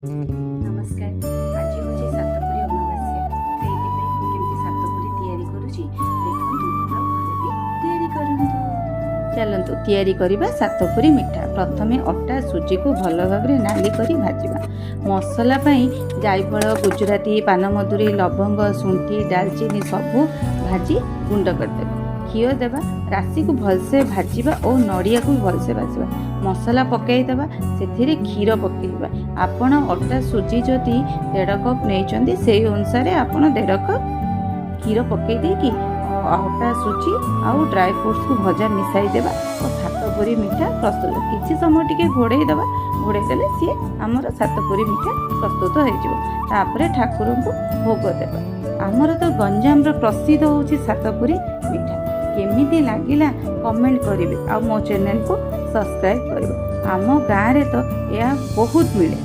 ନମସ୍କାର। ଆଜି ହେଉଛି ସାତପୁରୀ ଅମାବାସ୍ୟା। ସେଇଥିପାଇଁ ମୁଁ କେମିତି ସାତପୁରୀ ତିଆରି କରୁଛି ଦେଖନ୍ତୁ ଆଉ ଘରେ ବି ତିଆରି କରନ୍ତୁ। ଚାଲନ୍ତୁ ତିଆରି କରିବା ସାତପୁରୀ ମିଠା। ପ୍ରଥମେ ଅଟା ସୁଜିକୁ ଭଲ ଭାବରେ ନାଲି କରି ଭାଜିବା। ମସଲା ପାଇଁ ଜାଇଫଳ, ଗୁଜୁରାତି, ପାନମଧୁରୀ, ଲବଙ୍ଗ, ଶୁଣ୍ଠି, ଡାଲଚିନି ସବୁ ଭାଜି ଗୁଣ୍ଡ କରିଦେବା। ଘିଅ ଦେବା, ରାଶିକୁ ଭଲସେ ଭାଜିବା ଓ ନଡ଼ିଆକୁ ବି ଭଲସେ ଭାଜିବା। ମସଲା ପକାଇଦେବା, ସେଥିରେ କ୍ଷୀର ପକାଇବା। ଆପଣ ଅଟା ସୁଜି ଯଦି 1.5 କପ୍ ନେଇଛନ୍ତି, ସେଇ ଅନୁସାରେ ଆପଣ 1.5 କପ୍ କ୍ଷୀର ପକାଇ ଦେଇକି ଅଟା ସୁଜି ଆଉ ଡ୍ରାଏ ଫ୍ରୁଟ୍ସକୁ ଭଜା ମିଶାଇ ଦେବା ଓ ସାତପୁରୀ ମିଠା ପ୍ରସ୍ତୁତ। କିଛି ସମୟ ଟିକେ ଘୋଡ଼େଇ ଦେବା। ଘୋଡ଼େଇ ଦେଲେ ସିଏ ଆମର ସାତପୁରୀ ମିଠା ପ୍ରସ୍ତୁତ ହେଇଯିବ। ତାପରେ ଠାକୁରଙ୍କୁ ଭୋଗ ଦେବା। ଆମର ତ ଗଞ୍ଜାମର ପ୍ରସିଦ୍ଧ ହେଉଛି ସାତପୁରୀ ମିଠା। କେମିତି ଲାଗିଲା କମେଣ୍ଟ କରିବେ ଆଉ ମୋ ଚ୍ୟାନେଲକୁ ସବସ୍କ୍ରାଇବ୍ କରିବେ। ଆମ ଗାଁରେ ତ ଏହା ବହୁତ ମିଳେ।